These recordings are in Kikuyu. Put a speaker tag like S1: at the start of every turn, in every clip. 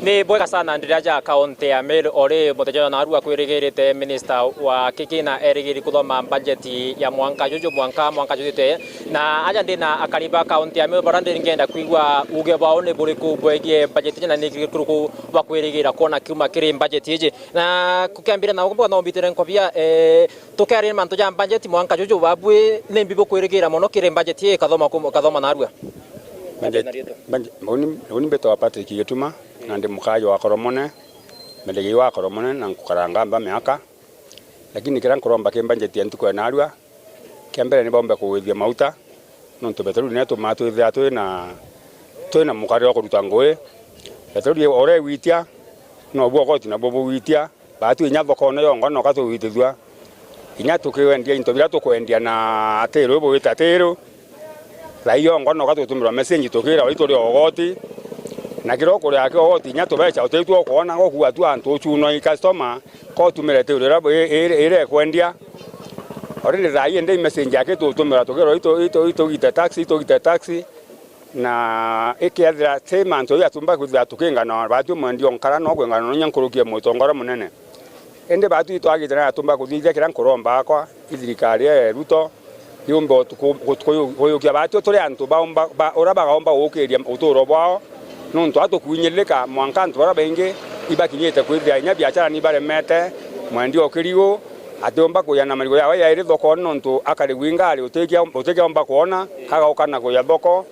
S1: Ni bwega sana ndiraja kaunti ya Meru ori muthenya na arua kwirigirite minister wa kikina erigiri kuthoma budget ya mwanka juju mwanka mwanka jutite na aja ndina akariba kaunti ya Meru bara ndingenda kuigua uge wao ni buriku bwegie budget na ni kuruku wa kwirigira kuona kiuma kiri budget iji na kukiambira na ngomba no mbitire nkobia tukari mantu ja budget mwanka juju babwe ni mbibo kwirigira mono kiri budget kathoma kathoma na arua.
S2: Uni mbetwa Patrick Gituma na ndi mukayo wa Koromone mendegi wa Koromone na nkukaranga mba miaka lakini kira nkuromba ki budget ya ntuku ya narua kia mbere ni bombe kuwithia mauta nontu petroli ne tuma twithia twina mukari wa kuruta ngui petroli ore witia no bwo goti na bobo witia batu inya thoko no yongo no katuwitithua inya tukiwendia into biria tukwendia na atiru bwita atiru raio ngono gatutumirwa message tukira oi turi ogoti na kiro kuria ki ogoti nya tubecha utitwo kuona gokua tu antu uchuno i customer ko tumire tirira ire kwendia already thai ende message yake tutumira tukira oi tugite taxi tugite taxi na ikiathira ti mantu ya tumba kwithira tukingana batu mwendio nkara no kwingana no nyankurukie mwitongoro munene ende batu itwagite na tumba kuthithia kira nkuromba akwa ithirikari ya Ruto yumba kuyukia batu turi antu baomba ura bagaomba gukiria uturo bwao nontu atukuinyirika mwanka antu bara baingi ibakinyite kwithia inya biachara ni baremete mwendi okirigo atiomba kuya na marigo yawe yairi thoko nontu akarigwi ngari utikiomba kuona kagauka na kuya thoko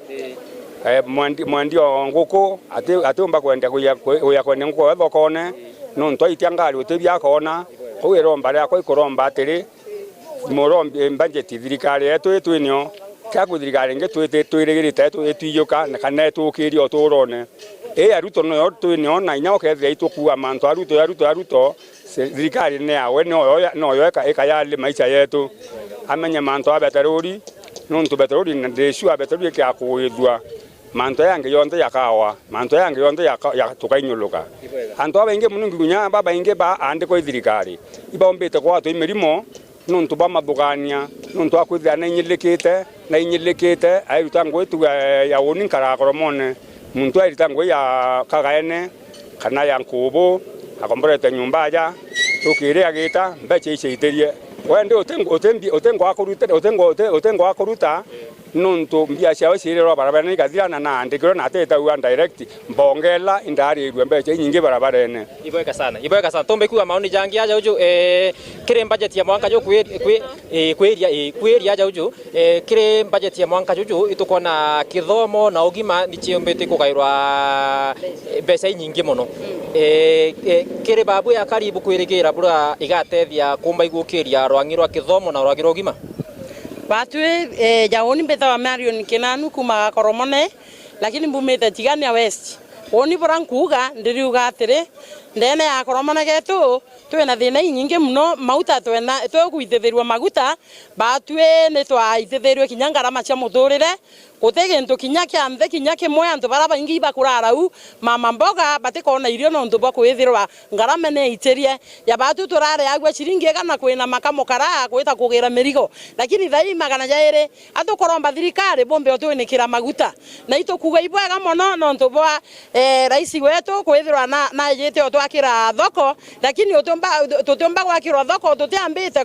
S2: mwendi o nguku atiomba kwendia kuya kwendia nguku thokone nontu aitia ngari utibia akona kou iromba riakwa ikuromba atiri murombi budget thirikari yetu itwinio kia thirikari ingi twirigirite itwiyuka kana itukirie uturone ii aruto noyo twinio na inya ukethia itukua mantu aruto aruto aruto thirikari ni yawe noyo ikayali maisha yetu amenye mantu a beteruri nontu beteruri ndicua beteruri ikiakuithua mantu yangi yonthe yakawa mantu yangi yonthe tukainyuluka antu abaingi muno nginya babaingi ba andikwa ithirikari ibaombite gwatwa imirimo nontu bamathugania nontu akwithira nainyirikite nainyirikite airuta ngui tuga ya uni nkara Koromone muntu airuta ngui ya kagaene kana ya nkubu akomborete nyumba aja tukire agita mbeca iceitirie wende utengo akuruta nontu mbia ciao ciirĩrwo barabara ikathirana na andĩkĩrwo na atĩtaua direct mbongela indarĩrue mbeca inyingĩ barabara-inĩ.
S1: Ibweka sana ibweka sana tumbe kuwa maoni jangi aja uju kiri budget ya mwanka ju kwi kwi kwi aja uju kiri budget ya mwanka juju itukona kithomo na ugima ni chiumbite kugairwa mbeca inyingi muno kiri babu ya karibu kwirigira bura igatethia kumba igukiria rwangi rwa kithomo na rwangi rwa ugima.
S3: Batu jaoni mbetha wa Marion Kinanu kuma Koromone lakini mbumite Tigania West woni bora nkuga ndiriuga atiri ndene ya Koromone getu twina thina inyingi muno mauta twina twekuithithirua maguta batue ni twaithithirue kinya ngarama cia muturire guti gintu kinya kia nthe kinya kimwe antu bara baingi bakurarau mama mboga batikona irio nontu bwa kwithirwa ngarama ne itirie ya batu turareagua ciringi igana kwina makamukara gwita kugira mirigo lakini thai magana jairi atukoromba thirikari bombe utwinikira maguta na itukuga ibwega mono nontu bwa raisi wetu kwithirwa na yite utwakira thoko lakini tutiumba gwakirwa thoko tutiambite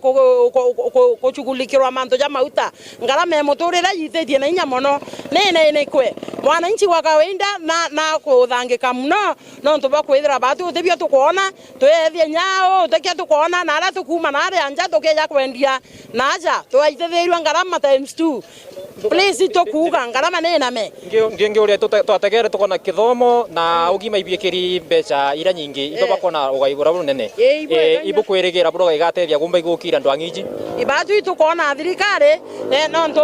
S3: kuchugulikirwa mantu ja mauta ngarama ya muturire yititie na inya mono nene nikwe mwananchi wa kawaida na kuthangika muno nontu bwa kwithira batu utibio tukuona twethie nyao utikia tukuona na aria tukuma na aria nja tukeja kwendia na aja twaithithirua ngarama times 2 please tukuga ngarama ni name
S1: ngingi uria twategere tukona kithomo na ugima ibiikiri mbeca ira nyingi ibo bakona ugai bura bunene ibo kwirigira bura igatethia gumba igukira andu ang'iji
S3: ibatu itukona thirikari nontu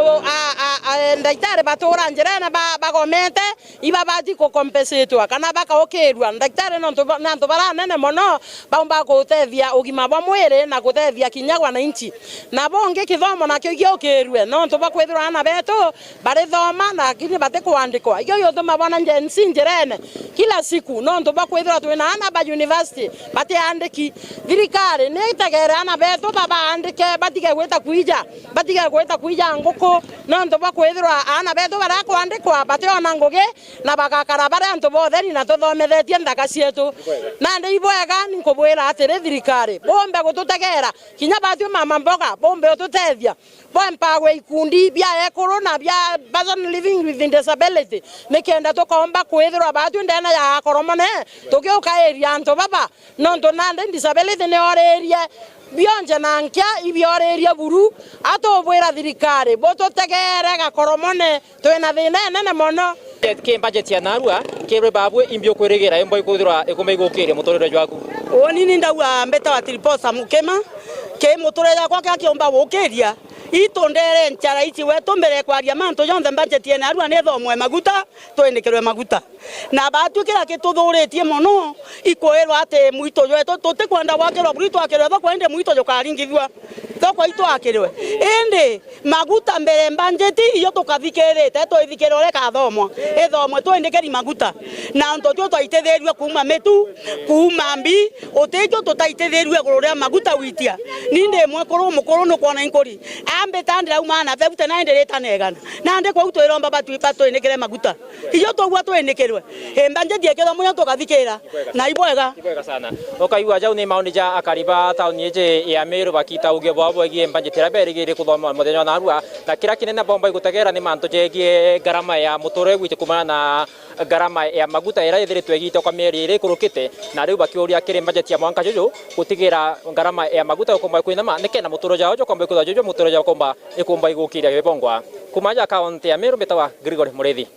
S3: ndaitari batura njirene bagomete iba bati kukompensatwa kana bakaukirua ndaitari nontu nantu baranene mono baumba gutethia ugima bwa mwiri na gutethia kinya wananchi na bonge kithomo nakio giukirue nontu bakwithirwa ana betu barithoma lakini batikwandikwa iyo yotuma bona njensi njirene kila siku nontu bakwithirwa twina ana ba University batiandiki. Thirikari ni itegere ana betu babaandike, batige gwita kwija, batige gwita kwija nguku, nontu bwa kwithirwa ana betu baria kwandikwa bationa ngugi na bagakara baria antu botheri na tuthomethetie nthaka cietu. Nandi ibwega nikubwira atiri, thirikari bombe gututegera kinya batue mama mboga, bombe ututethia bompagwe ikundi bia ekuru na bia person living with disability, nikenda tukomba kwithirwa batue ndena ya Akoromone tugiukairia antu baba, nontu nandi disability ni oririe bionje na nkia ibioririe buru. Atubwira thirikari bututegere Gakoromone, twina thina enene mono.
S1: Ki budget ya narua kirwe babwe imbio kwirigira imbo ikuthirwa ikumba igukiria muturire jwaku?
S4: Woni ni ndauga mbeta wa Tiriposa mukema ke muturire jakwa kiakiomba gukiria itundere nchara ici we tumbere kwaria mantu yonthe. Budget ene arua ni thomwe maguta, twindikirwe maguta na batu kira kituthuritie muno ikwirwa ati muito jwetu tutikwenda gwakirwa buri twakirwe thoko, indi muito jukaringithua thoko itwakirwe, indi maguta mbere budget iyo tukathikirite twithikire uria ikathomwa ithomwe, twindikiri maguta na ntu tuo twaitithirue kuma mitu kuma mbi utikio tutaitithirue iguru ria maguta witia. Ni ndi mwekuru mukuru nukwona inkuri ambita ndirauma na bebute na ndiritanegana na ndi kwau twiromba batwinikire maguta iyo tugua twinikirwe budget ikithomwo yo tukathikira na ibwega.
S1: Ibwega sana. Ukaigua jau ni maoni ja akariba tauni ije ya Meru bakita uge bwabo bwegie budget ira berigire kuthoma muthenya wa narua, na kira kinene bomba igutegera ni mantu jegie garama ya muturire gwite kumana na garama ya maguta ira ithiritwe igite kwa mieri iri ikurukite, na riu bakiuria kiri budget ya mwanka juju gutigira garama ya maguta ukomba kwinama nikenda muturire jao jo komba ikuthwa juju muturire jao komba ikumba igukiria gibongwa. Kuma ja kaunti ya Meru, mbitawa Gregory Murithi.